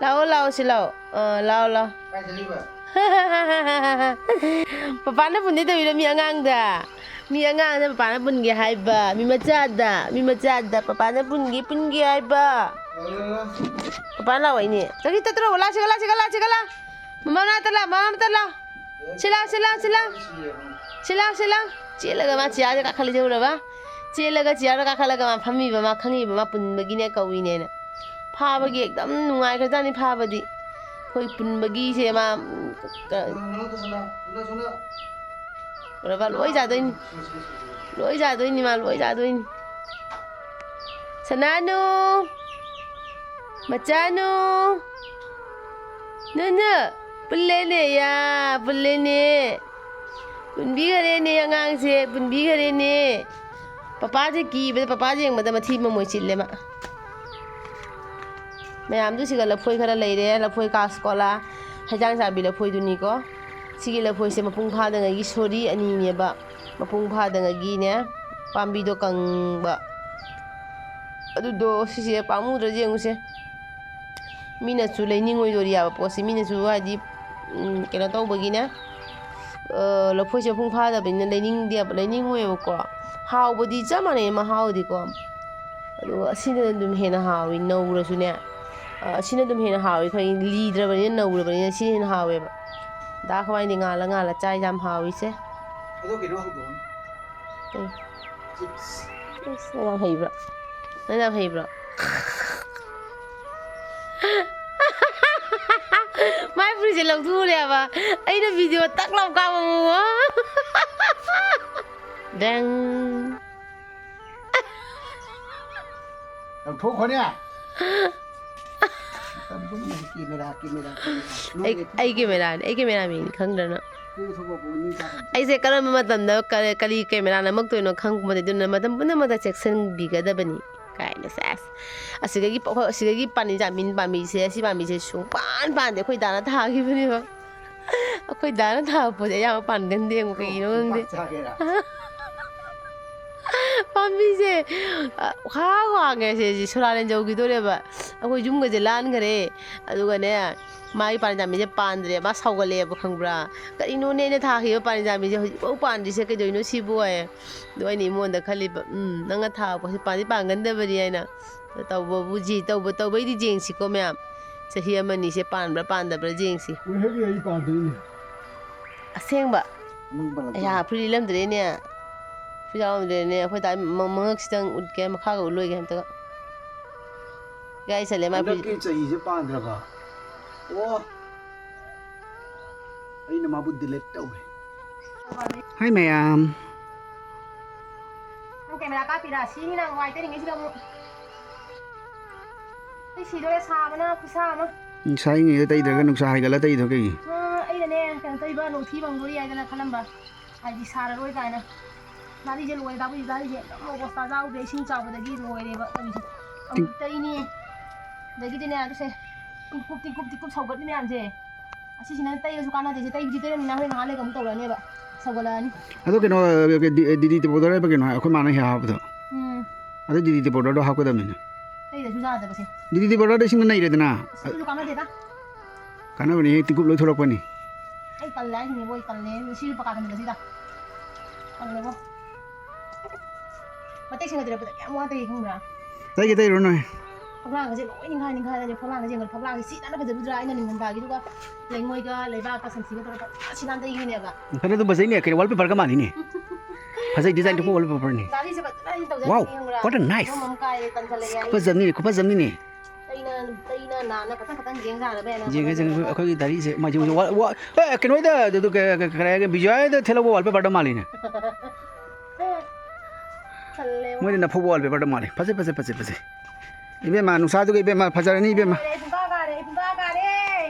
ꯂꯥꯛꯑꯣ, ꯂꯥꯛꯑꯣ, ꯁꯤ ꯂꯥꯛꯑꯣ꯫ ꯑ, ꯂꯥꯛꯑꯣ, ꯂꯥꯛꯑꯣ꯫ ꯀꯥꯏ ꯆꯠꯂꯤꯕ? ꯄꯄꯥꯅ ꯄꯨꯟꯗꯤ ꯇꯧꯔꯤꯔꯣ ꯃꯤ ꯑꯉꯥꯡꯗ? ꯃꯤ ꯑꯉꯥꯡꯗ ꯄꯄꯥꯅ ꯄꯨꯟꯒꯦ ꯍꯥꯏꯕ? ꯃꯤ ꯃꯆꯥꯗ, ꯃꯤ ꯃꯆꯥꯗ ꯄꯄꯥꯅ ꯄꯨꯟꯒꯦ, ꯄꯨꯟꯒꯦ ꯍꯥꯏꯕ? ꯂꯥꯛꯑꯣ, ꯂꯥꯛꯑꯣ, ꯂꯥꯛꯑꯣ꯫ ꯄꯄꯥꯅ ꯂꯥꯛꯑꯣ ꯏꯅꯦ꯫ ꯆꯠꯈꯤ, ꯆꯠꯇ꯭ꯔꯣ? ꯂꯥꯛꯑꯣ ꯁꯤꯒ ꯂꯥꯛꯑꯣ, ꯁꯤꯒ ꯂꯥꯛꯑꯣ, ꯁꯤꯒ ꯂꯥꯛꯑꯣ꯫ ꯃꯃꯥ ꯃꯅꯥꯛꯇ ꯂꯥꯛꯑꯣ, ꯃꯃꯥ ꯃꯅꯥꯛꯇ ꯂꯥꯛꯑꯣ꯫ ꯁꯤ ꯂꯥꯎ, ꯁꯤ ꯂꯥꯎ, ꯁꯤ ꯂꯥꯎ꯫ ꯁꯤ ꯂꯥꯎ, ꯁꯤ ꯂꯥꯎ꯫ ꯆꯦꯜꯂꯒ ꯃꯥ ꯆꯤꯌꯥꯔꯗ ꯀꯥꯈꯠꯂꯁꯦ ꯎꯔꯕ? ꯆꯦꯜꯂꯒ ꯆꯤꯌꯥꯔꯗ ꯀꯥꯈꯠꯂꯒ ꯃꯥ ꯐꯝꯃꯤꯕ, ꯃꯥ ꯈꯪꯉꯤꯕ, ꯃꯥ ꯄꯨꯟꯕꯒꯤꯅꯦ ꯀꯧꯏꯅꯦꯅ꯫ ꯐꯥꯕꯒꯤ ꯑꯦꯛꯗꯝ ꯅꯨꯡꯉꯥꯏꯈ꯭ꯔꯖꯥꯠꯅꯤ ꯐꯥꯕꯗꯤ꯫ ꯑꯩꯈꯣꯏ ꯄꯨꯟꯕꯒꯤꯁꯦ ꯃꯥ, ꯎꯔꯕ? ꯂꯣꯏ ꯆꯥꯗꯣꯏꯅꯤ꯫ ꯂꯣꯏ ꯆꯥꯗꯣꯏꯅꯤ ꯃꯥ, ꯂꯣꯏ ꯆꯥꯗꯣꯏꯅꯤ꯫ ꯁꯅꯥꯅꯨ! ꯃꯆꯥꯅꯨ! ꯅꯨꯅꯨ! ꯄꯨꯜꯂꯦꯅꯦ, ꯌꯥ, ꯄꯨꯜꯂꯦꯅꯦ꯫ ꯄꯨꯟꯕꯤꯈꯔꯦꯅꯦ ꯑꯉꯥꯡꯁꯦ, ꯄꯨꯟꯕꯤꯈꯔꯦꯅꯦ꯫ ꯄꯄꯥꯁꯦ ꯀꯤꯕꯗ, ꯄꯄꯥꯁꯦ ꯌꯦꯡꯕꯗ ꯃꯊꯤ ꯃꯃꯣꯏ ꯆꯤꯠꯂꯦ ꯃꯥ꯫ ꯃꯌꯥꯝꯗꯨ ꯁꯤꯒ ꯂꯐꯣꯏ ꯈꯔ ꯂꯩꯔꯦ, ꯂꯐꯣꯏ ꯀꯥꯁꯀꯣꯂꯥ, ꯍꯩꯖꯥꯡ ꯆꯥꯕꯤ ꯂꯐꯣꯏꯗꯨꯅꯤꯀꯣ꯫ ꯁꯤꯒꯤ ꯂꯐꯣꯏꯁꯦ ꯃꯄꯨꯡ ꯐꯥꯗꯉꯩꯒꯤ ꯁꯣꯔꯤ ꯑꯅꯤꯅꯦꯕ꯫ ꯃꯄꯨꯡ ꯐꯥꯗꯉꯩꯒꯤꯅꯦ, ꯄꯥꯝꯕꯤꯗꯣ ꯀꯪꯕ꯫ ꯑꯗꯨꯗꯣ ꯁꯤꯁꯦ ꯄꯥꯝꯃꯨꯗ꯭ꯔꯥ ꯌꯦꯡꯉꯨꯁꯦ꯫ ꯃꯤꯅꯁꯨ ꯂꯩꯅꯤꯡꯉꯣꯏꯗꯣꯔꯤ ꯍꯥꯏꯕ ꯄꯣꯠꯁꯤ, ꯃꯤꯅꯁꯨ ꯍꯥꯏꯗꯤ, ꯎꯝ, ꯀꯩꯅꯣ ꯇꯧꯕꯒꯤꯅꯦ, ꯑ, ꯂꯐꯣꯏꯁꯦ ꯃꯄꯨꯡ ꯐꯥꯗꯕꯅꯤꯅ ꯂꯩꯅꯤꯡꯗꯦꯕ, ꯂꯩꯅꯤꯡꯉꯣꯏꯕꯀꯣ꯫ ꯍꯥꯎꯕꯗꯤ ꯆꯞ ꯃꯥꯟꯅꯩ ꯃꯍꯥꯎꯗꯤꯀꯣ꯫ ꯑꯗꯨꯒ ꯑꯁꯤꯅ ꯑꯗꯨꯝ ꯍꯦꯟꯅ ꯍꯥꯎꯋꯤ ꯅꯧꯔꯁꯨꯅꯦ꯫ ꯑ, ꯑꯁꯤꯅ ꯑꯗꯨꯝ ꯍꯦꯟꯅ ꯍꯥꯎꯋꯤ, ꯑꯩꯈꯣꯏ ꯂꯤꯗ꯭ꯔꯕꯅꯤꯅ, ꯅꯧꯔꯕꯅꯤꯅ ꯁꯤꯅ ꯍꯦꯟꯅ ꯍꯥꯎꯋꯦꯕ꯫ ꯗꯥ ꯈ꯭ꯋꯥꯏꯗꯤ ꯉꯥꯜꯂ ꯉꯥꯜꯂ ꯆꯥꯏ ꯌꯥꯝ ꯍꯥꯎꯋꯤꯁꯦ꯫ ꯑꯗꯣ ꯀꯩꯅꯣ ꯍꯧꯗꯣꯛꯑꯣ꯫ ꯀꯩ? ꯆꯤꯞꯁ꯫ ꯏꯁ, ꯅꯪ ꯌꯥꯝ ꯍꯩꯕ꯭ꯔꯣ? ꯅꯪ ꯌꯥꯝ ꯍꯩꯕ꯭ꯔꯣ? ꯃꯥꯏ ꯐꯨꯔꯤꯠꯁꯦ ꯂꯧꯊꯣꯛꯎꯔꯦꯕ꯫ ꯑꯩꯅ ꯚꯤꯗꯤꯑꯣ ꯇꯛ ꯂꯥꯎ ꯀꯥꯞꯄ ꯃꯑꯣꯡ꯫ ꯗꯦꯡ꯫ ꯂꯧꯊꯣꯛꯈꯣꯅꯦ꯫ ꯑꯩ, ꯑꯩ ꯀꯦꯃꯦꯔꯥꯅꯤ, ꯑꯩ ꯀꯦꯃꯦꯔꯥꯃꯦꯟꯅꯤ ꯈꯪꯗ꯭ꯔꯅ꯫ ꯑꯩꯁꯦ ꯀꯔꯝꯕ ꯃꯇꯝꯗ ꯀꯔꯤ, ꯀꯔꯤ ꯀꯦꯃꯦꯔꯥ ꯅꯝꯃꯛꯇꯣꯏꯅꯣ ꯈꯪꯕ ꯅꯠꯇꯦ, ꯑꯗꯨꯅ ꯃꯇꯝ ꯄꯨꯝꯅꯃꯛꯇ ꯆꯦꯛꯁꯤꯟꯕꯤꯒꯗꯕꯅꯤ ꯀꯥꯏꯅ꯫ ꯁꯦꯁ꯫ ꯑꯁꯤꯗꯒꯤ ꯄ-, ꯑꯁꯤꯗꯒꯤ ꯄꯥꯟꯅꯤ ꯖꯥꯃꯤꯟ ꯄꯥꯝꯕꯤꯁꯦ, ꯑꯁꯤ ꯄꯥꯝꯕꯤꯁꯦ ꯁꯨꯡꯄꯥꯟ ꯄꯥꯟꯗꯦ꯫ ꯑꯩꯈꯣꯏ ꯗꯥꯅ ꯊꯥꯈꯤꯕꯅꯦꯕ꯫ ꯑꯩꯈꯣꯏ ꯗꯥꯅ ꯊꯥꯕ ꯄꯣꯠꯁꯦ ꯑꯌꯥꯝꯕ ꯄꯥꯟꯒꯟꯗꯦ, ꯑꯃꯨꯛ ꯀꯩꯒꯤꯅꯣ ꯈꯪꯗꯦ꯫ ꯄꯥꯝꯕꯤꯁꯦ, ꯑ, ꯈꯥ ꯋꯥꯡꯉꯦ ꯁꯦ, ꯁꯦ ꯁꯣꯔꯥ ꯂꯦꯟꯖꯧꯈꯤꯗꯣꯔꯦꯕ꯫ ꯑꯩꯈꯣꯏ ꯌꯨꯝꯒꯁꯦ ꯂꯥꯟꯈꯔꯦ꯫ ꯑꯗꯨꯒꯅꯦ, ꯃꯥꯒꯤ ꯄꯥꯟꯖꯥꯃꯤꯁꯦ ꯄꯥꯟꯗ꯭ꯔꯦ꯫ ꯃꯥ ꯁꯥꯎꯒꯠꯂꯛꯑꯦꯕ, ꯈꯪꯕ꯭ꯔꯥ? "ꯀꯔꯤꯅꯣꯅꯦ ꯑꯩꯅ ꯊꯥꯈꯤꯕ ꯄꯥꯟꯖꯥꯃꯤꯁꯦ ꯍꯧꯖꯤꯛꯐꯥꯎ ꯄꯥꯟꯗ꯭ꯔꯤꯁꯦ, ꯀꯩꯗꯧꯔꯤꯅꯣ ꯁꯤꯕꯨ?" ꯍꯥꯏꯌꯦ꯫ ꯑꯗꯣ ꯑꯩꯅ ꯏꯃꯣꯟꯗ ꯈꯜꯂꯤꯕ, "ꯎꯝ, ꯅꯪꯅ ꯊꯥꯕ ꯄꯣꯠꯁꯦ ꯄꯥꯟꯗꯤ ꯄꯥꯟꯒꯟꯗꯕꯅꯤ" ꯍꯥꯏꯅ꯫ ꯇꯧꯕꯕꯨ ꯖꯤ-, ꯇꯧꯕ-, ꯇꯧꯕꯩꯗꯤ ꯌꯦꯡꯁꯤꯀꯣ ꯃꯌꯥꯝ꯫ ꯆꯍꯤ ꯑꯃꯅꯤꯁꯦ ꯄꯥꯟꯕ꯭ꯔꯥ ꯄꯥꯟꯗꯕ꯭ꯔꯥ ꯌꯦꯡꯁꯤ꯫ ꯀꯨꯏꯍꯧꯔꯤ ꯑꯩ ꯄꯥꯟꯗꯣꯏꯅꯦ꯫ ꯑꯁꯦꯡꯕ? ꯅꯪ ꯄꯥꯜꯂꯛꯄ꯭ꯔꯥ? ꯑꯌꯥ, ꯐꯨꯔꯤꯠ ꯂꯤꯠꯂꯝꯗ꯭ꯔꯦꯅꯦ꯫ ꯐꯨꯔꯤꯠ ꯌꯥꯎꯔꯝꯗ꯭ꯔꯦꯅꯦ꯫ ꯑꯩꯈꯣꯏ ꯗꯥ ꯃ-, ꯃꯉꯛꯁꯤꯗꯪ ꯎꯠꯀꯦ, ꯃꯈꯥꯒ ꯎꯠꯂꯣꯏꯒꯦ ꯑꯝꯇꯒ꯫ ꯀꯥꯏ ꯆꯠꯂꯦ ꯃꯥ ꯐꯨꯔꯤꯠ? ꯍꯟꯗꯛꯀꯤ ꯆꯍꯤꯁꯦ ꯄꯥꯟꯗ꯭ꯔꯕ? ꯑꯣ꯫ ꯑꯩꯅ ꯃꯥꯕꯨ delete ꯇꯧꯔꯦ꯫ ꯍꯥꯏ ꯃꯌꯥꯝ꯫ ꯅꯪ ꯀꯦꯃꯦꯔꯥ ꯀꯥꯞꯄꯤꯔꯥ? ꯁꯤꯅꯤ ꯅꯪ ꯋꯥꯏ ꯇꯩꯔꯤꯉꯩꯁꯤꯗ ꯑꯃꯨꯛ꯫ ꯑꯩ ꯁꯤꯗꯣꯔꯦ ꯁꯥꯕꯅ ꯈꯨꯠꯁꯥ ꯑꯃ꯫ ꯅꯨꯡꯁꯥ ꯏꯪꯉꯤꯉꯩꯗ ꯇꯩꯗ꯭ꯔꯒ ꯅꯨꯡꯁꯥ ꯍꯥꯏꯒꯠꯂ ꯇꯩꯗꯣ ꯀꯩꯒꯤ? ꯑ, ꯑꯩꯅꯅꯦ, ꯀꯩꯅꯣ ꯇꯩꯕ, ꯅꯣꯡꯊꯤ ꯃꯪꯗꯣꯔꯤ ꯍꯥꯏꯗꯅ ꯈꯜꯂꯝꯕ꯫ ꯍꯥꯏꯗꯤ ꯁꯥꯔꯔꯣꯏ ꯀꯥꯏꯅ꯫ ꯅꯥꯔꯤꯁꯦ ꯂꯣꯏꯔꯦ, ꯗꯥꯕꯨꯏ ꯅꯥꯔꯤꯁꯦ ꯑꯗꯨꯝ ꯑꯣꯕꯁꯇꯥ ꯌꯥꯎꯗ꯭ꯔꯦ, ꯏꯁꯤꯡ ꯆꯥꯎꯕꯗꯒꯤ ꯂꯣꯏꯔꯦꯕ ꯇꯧꯔꯤꯁꯦ꯫ ꯑꯃꯨꯛ ꯇꯩꯅꯤ꯫ ꯑꯗꯒꯤꯗꯤꯅꯦ, ꯑꯗꯨꯁꯦ ꯇꯤꯡꯀꯨꯞ, ꯇꯤꯡꯀꯨꯞ, ꯇꯤꯡꯀꯨꯞ ꯁꯧꯒꯠꯂꯤ ꯃꯌꯥꯝꯁꯦ꯫ ꯑꯁꯤꯁꯤꯅ ꯇꯩꯔꯁꯨ ꯀꯥꯟꯅꯗꯦ, ꯁꯤ ꯇꯩꯕꯨꯗꯤ ꯇꯩꯔꯝꯃꯤꯅ ꯍꯣꯔꯦꯟ ꯉꯥꯏꯍꯥꯛ ꯂꯩꯔꯒ ꯑꯃꯨꯛ ꯇꯧꯔꯛꯑꯅꯦꯕ, ꯁꯧꯒꯠꯂꯛꯑꯅꯤ꯫ ꯑꯗꯣ ꯀꯩꯅꯣ, ꯗꯤ-, DDT powder ꯍꯥꯏꯕ ꯀꯩꯅꯣ, ꯑꯩꯈꯣꯏ ꯃꯥꯅ ꯍꯦꯛ ꯍꯥꯞꯄꯗꯣ꯫ ꯎꯝ꯫ ꯑꯗꯨ DDT powder ꯗꯣ ꯍꯥꯞꯀꯗꯕꯅꯤꯅꯦ꯫ ꯇꯩꯗꯁꯨ ꯌꯥꯗꯕꯁꯦ꯫ DDT powder ꯗꯣ ꯏꯁꯤꯡꯗ ꯅꯩꯔꯦꯗꯅ꯫ ꯑꯁ, ꯑꯗꯨꯁꯨ ꯀꯥꯟꯅꯗꯦꯗ꯫ ꯀꯥꯟꯅꯕꯅꯦꯍꯦ, ꯇꯤꯡꯀꯨꯞ ꯂꯣꯏ ꯊꯣꯛꯂꯛꯄꯅꯤ꯫ ꯑꯩ ꯇꯜꯂꯦ ꯍꯥꯏꯁꯤꯅꯦꯕꯣ, ꯑꯩ ꯇꯜꯂꯦ꯫ ꯁꯤ ꯂꯨꯄꯥ ꯀꯥ ꯀꯩꯅꯣꯗ ꯁꯤꯗ꯫ ꯇꯜꯂꯦꯕꯣ꯫ ꯃꯇꯦꯛ ꯁꯦꯡꯅ ꯇꯩꯔꯛꯄꯗ ꯀꯌꯥꯝ ꯋꯥ ꯇꯩ ꯈꯪꯕ꯭ꯔꯥ? ꯇꯩꯒꯦ ꯇꯩꯔꯨꯔꯣ ꯅꯣꯏ꯫ ꯐꯛꯂꯥꯡꯒꯁꯦ ꯂꯣꯏ ꯅꯤꯡꯈꯥꯏ ꯅꯤꯡꯈꯥꯏꯔꯦ꯫ ꯐꯛꯂꯥꯡꯒꯁꯦ ꯌꯦꯡꯉꯣ, ꯐꯛꯂꯥꯡꯁꯦ ꯁꯤ ꯅꯥꯟꯅ ꯐꯖꯕꯤꯗ꯭ꯔꯥ? ꯑꯩꯅ ꯅꯤꯡꯊꯝꯊꯥꯒꯤꯗꯨꯒ ꯂꯩꯉꯣꯏꯒ ꯂꯩꯕꯥꯛꯀ ꯁꯟꯊꯤꯒ ꯇꯧꯔꯒ ꯐꯖꯅ ꯁꯤ ꯅꯥꯟꯅ ꯇꯩꯈꯤꯕꯅꯦꯕ꯫ ꯀꯩꯅꯣ ꯑꯗꯨꯝ ꯐꯖꯩꯅꯦ, ꯀꯩꯅꯣ wallpaper ꯀ ꯃꯥꯜꯂꯤꯅꯦ꯫ ꯐꯖꯩ, design ꯊꯣꯛꯄ wallpaper ꯅꯤ꯫ ꯒꯥꯔꯤꯁꯦ ꯐꯖꯅ ꯑꯩꯅ ꯇꯧꯖꯔꯤꯅꯤ ꯋꯥꯎ, ꯈꯪꯕ꯭ꯔꯥ? What a nice. ꯐꯤꯕꯝ ꯑꯃ ꯀꯥꯏꯔꯦ, ꯇꯟꯁꯜꯂꯛꯑꯦ ꯑꯩ꯫ ꯈꯨꯐꯖ ꯑꯃꯅꯤꯅꯦ, ꯈꯨꯐꯖ ꯑꯃꯅꯤꯅꯦ꯫ ꯇꯩꯅ, ꯇꯩꯅ ꯅꯥꯟꯅ ꯈꯇꯪ ꯈꯇꯪ ꯌꯦꯡ ꯌꯥꯔꯕ ꯌꯥꯅ ꯌꯦꯡꯉꯦ, ꯌꯦꯡꯉꯦ, ꯐꯖꯅ ꯑꯩꯈꯣꯏꯒꯤ ꯗꯥꯔꯤꯁꯦ ꯃꯥꯏꯁꯦ ꯍꯧꯖꯤꯛ ꯋꯥ-, ꯋꯥ-, ꯑꯦ, ꯀꯩꯅꯣꯗ, ꯑꯗꯨ ꯀ-, ꯀ-, ꯀꯔꯤ ꯍꯥꯏꯒꯦ, ꯕꯤꯖꯣꯌꯥꯗ ꯊꯦꯠꯍꯧꯕ wallpaper ꯗꯣ ꯃꯥꯜꯂꯤꯅꯦ꯫ ꯇꯜꯂꯦ꯫ ꯃꯣꯏꯗ ꯅꯐꯧꯕ wallpaper ꯗꯣ ꯃꯥꯜꯂꯤ꯫ ꯐꯖꯩ, ꯐꯖꯩ, ꯐꯖꯩ, ꯐꯖꯩ꯫ ꯏꯕꯦꯝꯃ, ꯅꯨꯡꯁꯥꯗꯨꯒ ꯏꯕꯦꯝꯃ, ꯐꯖꯔꯅꯤ ꯏꯕꯦꯝꯃ꯫ ꯂꯣꯏꯔꯦ, ꯑꯩ ꯄꯨꯡꯀꯥ ꯀꯥꯔꯦ, ꯑꯩ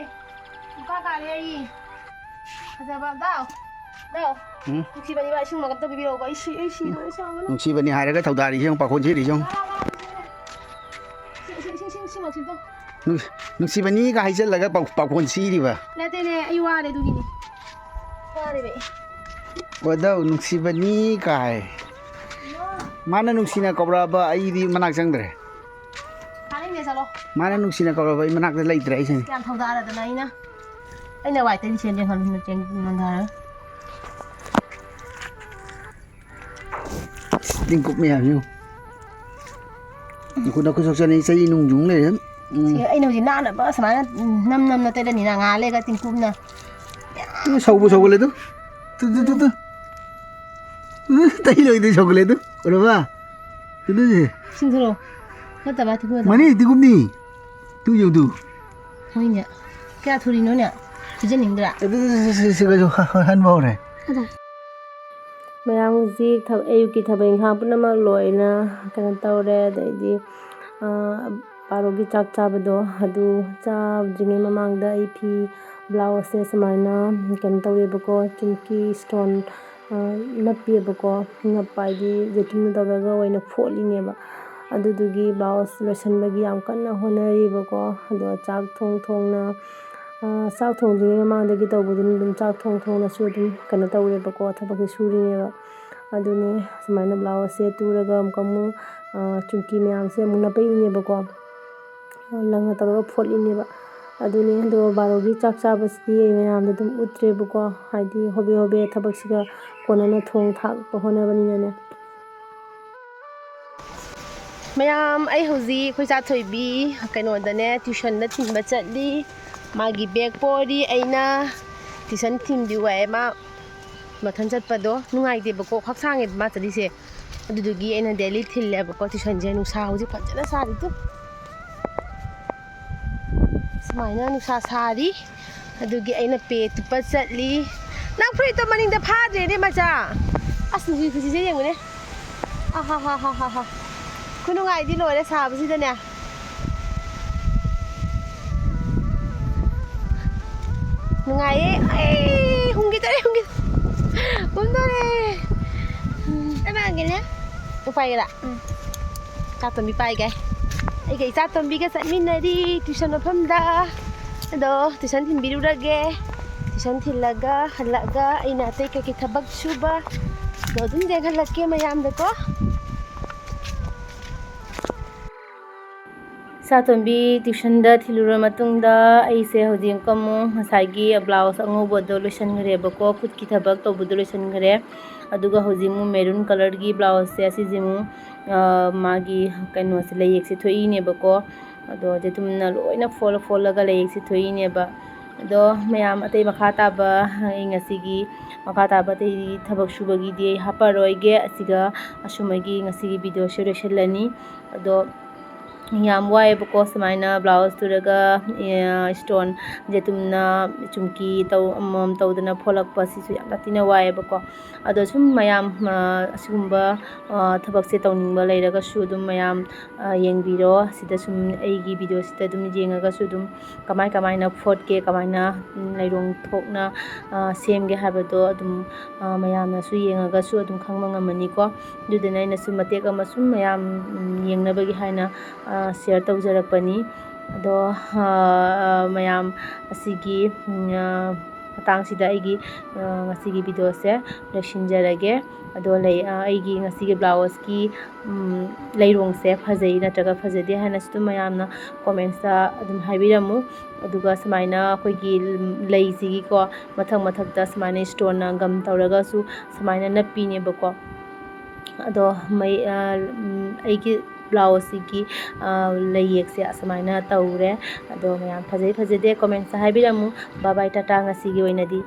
ꯀꯥꯔꯦ ꯑꯩ꯫ ꯐꯖꯕ, ꯗꯥꯎ꯫ ꯗꯥꯎ꯫ ꯎꯝ? ꯅꯨꯡꯁꯤꯕꯅꯤꯕ, ꯏꯁꯤꯡ ꯃꯀꯞꯇ ꯄꯤꯕꯤꯔꯛꯎꯕ꯫ ꯑꯩ ꯁꯤ-, ꯑꯩ ꯁꯤꯗꯣꯔꯦ, ꯁꯥꯎꯕꯅ꯫ ꯅꯨꯡꯁꯤꯕꯅꯤ ꯍꯥꯏꯔꯒ ꯊꯧꯗꯥꯔꯤꯁꯦ ꯌꯦꯡꯉꯨ, ꯄꯥꯈꯣꯟ ꯁꯤꯔꯤꯁꯦ ꯌꯦꯡꯉꯨ꯫ ꯏꯁꯤꯡ, ꯏꯁꯤꯡ, ꯏꯁꯤꯡ, ꯏꯁꯤꯡ, ꯏꯁꯤꯡ ꯃꯛꯁꯤꯟꯗꯣ꯫ ꯅꯨꯡ-, ꯅꯨꯡꯁꯤꯕꯅꯤꯒ ꯍꯥꯏꯖꯜꯂꯒ ꯄꯥꯎ-, ꯄꯥꯎꯈꯣꯟ ꯁꯤꯔꯤꯕ? ꯅꯠꯇꯦꯅꯦ, ꯑꯩ ꯋꯥꯔꯦ ꯑꯗꯨꯒꯤꯅꯤ꯫ ꯋꯥꯔꯦꯕ ꯑꯩ꯫ ꯋꯥꯗꯧ ꯅꯨꯡꯁꯤꯕꯅꯤ ꯀꯥꯏ꯫ ꯃꯥꯅ ꯅꯨꯡꯁꯤꯅ ꯀꯧꯔꯛꯑꯕ ꯑꯩꯗꯤ ꯃꯅꯥꯛ ꯆꯪꯗ꯭ꯔꯦ꯫ ꯇꯥꯅꯤꯡꯗꯦ, ꯆꯠꯂꯣ꯫ ꯃꯥꯅ ꯅꯨꯡꯁꯤꯅ ꯀꯧꯔꯛꯑꯕ ꯑꯩ ꯃꯅꯥꯛꯇ ꯂꯩꯇ꯭ꯔꯦ ꯑꯩꯁꯤꯅꯦ꯫ ꯌꯥꯝ ꯊꯧꯗꯥꯔꯗꯅ ꯑꯩꯅ, ꯑꯩꯅ ꯋꯥꯏ ꯇꯩꯔꯤ ꯁꯦꯟꯗꯦ ꯈꯟꯕ ꯆꯦꯟ ꯉꯝꯊꯔꯦ꯫ ꯇꯤꯡꯀꯨꯞ ꯃꯌꯥꯝꯁꯤ ꯌꯦꯡꯉꯨ꯫ ꯅꯈꯨꯠ, ꯅꯈꯨꯠ ꯁꯣꯛꯆꯅꯤ, ꯆꯩ ꯅꯨꯡ ꯌꯨꯡ ꯂꯩꯔꯦ꯫ ꯎꯝ꯫ ꯁꯤ ꯑꯩꯅ ꯍꯧꯖꯤꯛ ꯅꯥꯟꯅꯕ ꯁꯨꯃꯥꯏꯅ ꯅꯝ ꯅꯝꯅ ꯇꯩꯔꯅꯤꯅ ꯉꯥꯏꯍꯥꯛ ꯂꯩꯔꯒ ꯇꯤꯡꯀꯨꯞꯅ꯫ ꯎꯝ, ꯁꯧꯕ ꯁꯧꯒꯠꯂꯦ ꯑꯗꯨ꯫ ꯇꯨ, ꯇꯨ, ꯇꯨ, ꯇꯨ꯫ ꯎꯝ, ꯇꯩ ꯂꯣꯏꯗꯣꯏ ꯁꯧꯒꯠꯂꯦ ꯑꯗꯨ꯫ ꯎꯔꯕ? ꯇꯨ, ꯇꯨ, ꯁꯤ꯫ ꯁꯤꯡꯊꯣꯔꯛꯑꯣ꯫ ꯅꯠꯇꯕ, ꯇꯤꯡꯀꯨꯞ ꯅꯠꯇꯕ꯫ ꯃꯅꯤ, ꯇꯤꯡꯀꯨꯞꯅꯤ꯫ ꯇꯨ ꯌꯦꯡꯉꯨ ꯇꯨ꯫ ꯍꯣꯏꯅꯦ꯫ ꯀꯌꯥ ꯊꯨꯔꯤꯅꯣꯅꯦ? ꯐꯨꯖꯅꯤꯡꯗ꯭ꯔꯥ? ꯑꯗꯨ, ꯑꯗꯨ, ꯑꯗꯨ, ꯑꯗꯨ, ꯑꯗꯨ, ꯑꯗꯨ, ꯑꯗꯨ, ꯑꯗꯨ, ꯑꯗꯨ, ꯑꯗꯨ꯫ ꯃꯌꯥꯝ ꯍꯧꯖꯤꯛ ꯊꯕ-, ꯑꯌꯨꯛꯀꯤ ꯊꯕꯛ ꯏꯪꯈꯥꯡ ꯄꯨꯝꯅꯃꯛ ꯂꯣꯏꯅ ꯀꯩꯅꯣ ꯇꯧꯔꯦ꯫ ꯑꯗꯩꯗꯤ, ꯑꯥ, ꯕꯥꯔꯣꯒꯤ ꯆꯥꯛ ꯆꯥꯕꯗꯣ, ꯑꯗꯨ ꯆꯥꯗ꯭ꯔꯤꯉꯩ ꯃꯃꯥꯡꯗ ꯑꯩ ꯐꯤ ꯕ꯭ꯂꯥꯎꯁꯁꯦ ꯁꯨꯃꯥꯏꯅ ꯀꯩꯅꯣ ꯇꯧꯋꯦꯕꯀꯣ, ꯆꯨꯝꯀꯤ ꯏꯁꯇꯣꯟ, ꯑꯥ, ꯅꯞꯄꯦꯕꯀꯣ꯫ ꯅꯞꯄ ꯍꯥꯏꯗꯤ ꯌꯦꯇꯨꯝꯅ ꯇꯧꯔꯒ ꯑꯣꯏꯅ ꯐꯣꯠꯂꯤꯅꯦꯕ꯫ ꯑꯗꯨꯗꯨꯒꯤ ꯕ꯭ꯂꯥꯎꯁ ꯂꯣꯏꯁꯤꯟꯕꯒꯤ ꯌꯥꯝ ꯀꯟꯅ ꯍꯣꯠꯅꯔꯤꯕꯀꯣ꯫ ꯑꯗꯣ ꯆꯥꯛ ꯊꯣꯡ ꯊꯣꯡꯅ, ꯑꯥ, ꯆꯥꯛ ꯊꯣꯡꯗ꯭ꯔꯤꯉꯩ ꯃꯃꯥꯡꯗꯒꯤ ꯇꯧꯕꯗꯨꯅ ꯑꯗꯨꯝ ꯆꯥꯛ ꯊꯣꯡ ꯊꯣꯡꯅꯁꯨ ꯑꯗꯨꯝ ꯀꯩꯅꯣ ꯇꯧꯔꯦꯕꯀꯣ, ꯊꯕꯛꯁꯦ ꯁꯨꯔꯤꯅꯦꯕ꯫ ꯑꯗꯨꯅꯦ ꯁꯨꯃꯥꯏꯅ ꯕ꯭ꯂꯥꯎꯁꯁꯦ ꯇꯨꯔꯒ ꯑꯃꯨꯛꯀ ꯑꯃꯨꯛ, ꯑꯥ, ꯆꯨꯝꯀꯤ ꯃꯌꯥꯝꯁꯦ ꯑꯃꯨꯛ ꯅꯞꯄꯛꯏꯅꯦꯕꯀꯣ꯫ ꯂꯪꯅ ꯇꯧꯔꯒ ꯐꯣꯠꯂꯤꯅꯦꯕ꯫ ꯑꯗꯨꯅꯦ, ꯑꯗꯣ ꯕꯥꯔꯣꯒꯤ ꯆꯥꯛ ꯆꯥꯕꯁꯤꯗꯤ ꯑꯩ ꯃꯌꯥꯝꯗ ꯑꯗꯨꯝ ꯎꯠꯇ꯭ꯔꯦꯕꯀꯣ, ꯍꯥꯏꯗꯤ ꯍꯣꯕꯦ ꯍꯣꯕꯦ ꯊꯕꯛꯁꯤꯒ ꯀꯣꯟꯅꯅ ꯊꯣꯡ ꯊꯥꯛꯄ ꯍꯣꯠꯅꯕꯅꯤꯅꯅꯦ꯫ ꯃꯌꯥꯝ, ꯑꯩ ꯍꯧꯖꯤꯛ ꯑꯩꯈꯣꯏ ꯆꯥꯊꯣꯏꯕꯤ ꯀꯩꯅꯣꯗꯅꯦ, ꯇ꯭ꯌꯨꯁꯟꯗ ꯊꯤꯟꯕ ꯆꯠꯂꯤ꯫ ꯃꯥꯒꯤ ꯕꯦꯒ ꯄꯣꯔꯤ꯫ ꯑꯩꯅ ꯇ꯭ꯌꯨꯁꯟ ꯊꯤꯟꯕꯤꯌꯨ ꯍꯥꯏꯌꯦ꯫ ꯃꯥ ꯃꯊꯟ ꯆꯠꯄꯗꯣ ꯅꯨꯡꯉꯥꯏꯇꯦꯕꯀꯣ, ꯈ꯭ꯋꯥꯡ ꯁꯥꯡꯉꯦꯕ ꯃꯥ ꯆꯠꯂꯤꯁꯦ꯫ ꯑꯗꯨꯗꯨꯒꯤ ꯑꯩꯅ ꯗꯦꯂꯤ ꯊꯤꯜꯂꯦꯕꯀꯣ ꯇ꯭ꯌꯨꯁꯟꯁꯦ꯫ ꯅꯨꯡꯁꯥ ꯍꯧꯖꯤꯛ ꯐꯖꯅ ꯁꯥꯔꯤ ꯇꯨ꯫ ꯁꯨꯃꯥꯏꯅ ꯅꯨꯡꯁꯥ ꯁꯥꯔꯤ꯫ ꯑꯗꯨꯒꯤ ꯑꯩꯅ ꯄꯦ ꯇꯨꯞꯄ ꯆꯠꯂꯤ꯫ ꯅꯪ ꯐꯨꯔꯤꯠꯇꯣ ꯃꯅꯤꯡꯗ ꯐꯥꯗ꯭ꯔꯦꯅꯦ, ꯃꯆꯥ꯫ ꯑꯁ, ꯅꯨꯡꯁꯤꯠ ꯈꯨꯁꯤꯠꯁꯦ ꯌꯦꯡꯉꯨꯅꯦ꯫ ꯑꯍꯥ ꯍꯥ ꯍꯥ ꯍꯥ ꯍꯥ꯫ ꯈꯨꯅꯨꯡꯉꯥꯏꯗꯤ ꯂꯣꯏꯔꯦ ꯁꯥꯕꯁꯤꯗꯅꯦ꯫ ꯅꯨꯡꯉꯥꯏꯌꯦ꯫ ꯑꯩ ꯍꯨꯝꯈꯤꯗꯣꯔꯦ, ꯍꯨꯝꯈꯤ-, ꯍꯨꯝꯗꯣꯔꯦ꯫ ꯎꯝ꯫ ꯑꯩ ꯃꯥꯡꯒꯦꯅꯦ꯫ ꯎꯄꯥꯏꯒꯦꯔꯥ? ꯎꯝ꯫ ꯆꯥꯛꯇꯣ ꯃꯤ ꯄꯥꯏꯒꯦ꯫ ꯑꯩꯒ ꯏꯆꯥ ꯇꯣꯝꯕꯤꯒ ꯆꯠꯃꯤꯟꯅꯔꯤ tuition ꯃꯐꯝꯗ꯫ ꯑꯗꯣ tuition ꯊꯤꯟꯕꯤꯔꯨꯔꯒꯦ꯫ Tuition ꯊꯤꯜꯂꯒ ꯍꯜꯂꯛꯑꯒ ꯑꯩꯅ ꯑꯇꯩ ꯀꯩꯀꯩ ꯊꯕꯛ ꯁꯨꯕ ꯑꯗꯣ ꯑꯗꯨꯝ ꯌꯦꯡꯍꯜꯂꯛꯀꯦ ꯃꯌꯥꯝꯗꯀꯣ꯫ ꯏꯆꯥꯇꯣꯝꯕꯤ tuitionꯗ ꯊꯤꯜꯂꯨꯔ ꯃꯇꯨꯡꯗ ꯑꯩꯁꯦ ꯍꯧꯖꯤꯛ ꯑꯃꯨꯛ ꯉꯁꯥꯏꯒꯤ blouse ꯑꯉꯧꯕꯗꯣ ꯂꯣꯏꯁꯤꯟꯈ꯭ꯔꯦꯕꯀꯣ, ꯈꯨꯠꯀꯤ ꯊꯕꯛ ꯇꯧꯕꯗꯣ ꯂꯣꯏꯁꯤꯟꯈ꯭ꯔꯦ꯫ ꯑꯗꯨꯒ ꯍꯧꯖꯤꯛ ꯑꯃꯨꯛ maroon colourꯒꯤ blouseꯁꯦ ꯑꯁꯤꯁꯦ ꯑꯃꯨꯛ, ꯑ, ꯃꯥꯒꯤ ꯀꯩꯅꯣꯁꯦ, ꯂꯩꯌꯦꯛꯁꯦ ꯊꯣꯛꯏꯅꯦꯕꯀꯣ꯫ ꯑꯗꯣ ꯖꯦꯇꯨꯝꯅ ꯂꯣꯏꯅ ꯐꯣꯜ ꯐꯣꯜꯂꯒ ꯂꯩꯌꯦꯛꯁꯦ ꯊꯣꯛꯏꯅꯦꯕ꯫ ꯑꯗꯣ ꯃꯌꯥꯝ ꯑꯇꯩ ꯃꯈꯥ ꯇꯥꯕ ꯑꯩ ꯉꯁꯤꯒꯤ ꯃꯈꯥ ꯇꯥꯕ ꯑꯇꯩ ꯊꯕꯛ ꯁꯨꯕꯒꯤꯗꯤ ꯑꯩ ꯍꯥꯞꯄꯔꯣꯏꯒꯦ꯫ ꯑꯁꯤꯒ ꯑꯁꯨꯝ ꯑꯩꯒꯤ ꯉꯁꯤꯒꯤ videoꯁꯦ ꯂꯣꯏꯁꯤꯜꯂꯅꯤ꯫ ꯑꯗꯣ ꯌꯥꯝ ꯋꯥꯏꯑꯦꯕꯀꯣ, ꯁꯨꯃꯥꯏꯅ blouse ꯇꯨꯔꯒ, ꯑꯦ, stone ꯖꯦꯇꯨꯝꯅ ꯆꯨꯝꯀꯤ ꯇꯧ-, ꯑꯃꯃꯝ ꯇꯧꯗꯅ ꯐꯣꯠꯂꯛꯄ, ꯁꯤꯁꯨ ꯌꯥꯝꯅ ꯊꯤꯅ ꯋꯥꯏꯑꯦꯕꯀꯣ꯫ ꯑꯗꯣ ꯁꯨꯝ ꯃꯌꯥꯝ, ꯑ, ꯑꯁꯤꯒꯨꯝꯕ, ꯑ, ꯊꯕꯛꯁꯦ ꯇꯧꯅꯤꯡꯕ ꯂꯩꯔꯒꯁꯨ ꯑꯗꯨꯝ ꯃꯌꯥꯝ, ꯑ, ꯌꯦꯡꯕꯤꯔꯣ꯫ ꯁꯤꯗ ꯁꯨꯝ ꯑꯩꯒꯤ videoꯁꯤꯗ ꯑꯗꯨꯝ ꯌꯦꯡꯉꯒꯁꯨ ꯑꯗꯨꯝ ꯀꯃꯥꯏ ꯀꯃꯥꯏꯅ ꯐꯣꯠꯀꯦ, ꯀꯃꯥꯏꯅ, ꯎꯝ, ꯂꯩꯔꯣꯡ ꯊꯣꯛꯅ, ꯑ, ꯁꯦꯝꯒꯦ ꯍꯥꯏꯕꯗꯣ ꯑꯗꯨꯝ, ꯑ, ꯃꯌꯥꯝꯅꯁꯨ ꯌꯦꯡꯉꯒꯁꯨ ꯑꯗꯨꯝ ꯈꯪꯕ ꯉꯝꯃꯅꯤꯀꯣ꯫ ꯑꯗꯨꯗꯨꯅ ꯑꯩꯅꯁꯨ ꯃꯇꯦꯛ ꯑꯃ ꯁꯨꯝ ꯃꯌꯥꯝ, ꯎꯝ, ꯌꯦꯡꯅꯕꯒꯤ ꯍꯥꯏꯅ, ꯑ, share ꯇꯧꯖꯔꯛꯄꯅꯤ꯫ ꯑꯗꯣ, ꯑ, ꯃꯌꯥꯝ ꯑꯁꯤꯒꯤ, ꯎꯝ, ꯑ, ꯃꯇꯥꯡꯁꯤꯗ ꯑꯩꯒꯤ, ꯑ, ꯉꯁꯤꯒꯤ videoꯁꯦ ꯂꯣꯏꯁꯤꯟꯖꯔꯒꯦ꯫ ꯑꯗꯣ ꯂꯩ, ꯑ, ꯑꯩꯒꯤ ꯉꯁꯤꯒꯤ blouseꯀꯤ, ꯎꯝ, ꯂꯩꯔꯣꯡꯁꯦ ꯐꯖꯩ ꯅꯠꯇ꯭ꯔꯒ ꯐꯖꯗꯦ ꯍꯥꯏꯅꯁꯨ ꯑꯗꯨꯝ ꯃꯌꯥꯝꯅ commentsꯇ ꯑꯗꯨꯝ ꯍꯥꯏꯕꯤꯔꯝꯃꯨ꯫ ꯑꯗꯨꯒ ꯁꯨꯃꯥꯏꯅ ꯑꯩꯈꯣꯏꯒꯤ ꯂꯩꯁꯤꯒꯤꯀꯣ ꯃꯊꯛ ꯃꯊꯛꯇ ꯁꯨꯃꯥꯏꯅ stoneꯅ gum ꯇꯧꯔꯒꯁꯨ ꯁꯨꯃꯥꯏꯅ ꯅꯞꯄꯤꯅꯦꯕꯀꯣ꯫ ꯑꯗꯣ ꯃꯩ, ꯑ, ꯎꯝ, ꯑꯩꯒꯤ blouseꯁꯤꯒꯤ, ꯑ, ꯂꯩꯌꯦꯛꯁꯦ ꯑꯁꯨꯃꯥꯏꯅ ꯇꯧꯔꯦ꯫ ꯑꯗꯣ ꯃꯌꯥꯝ ꯐꯖꯩ ꯐꯖꯗꯦ commentsꯇ ꯍꯥꯏꯕꯤꯔꯝꯃꯨ꯫ Bye bye, ꯇꯥꯇꯥ, ꯉꯁꯤꯒꯤ ꯑꯣꯏꯅꯗꯤ꯫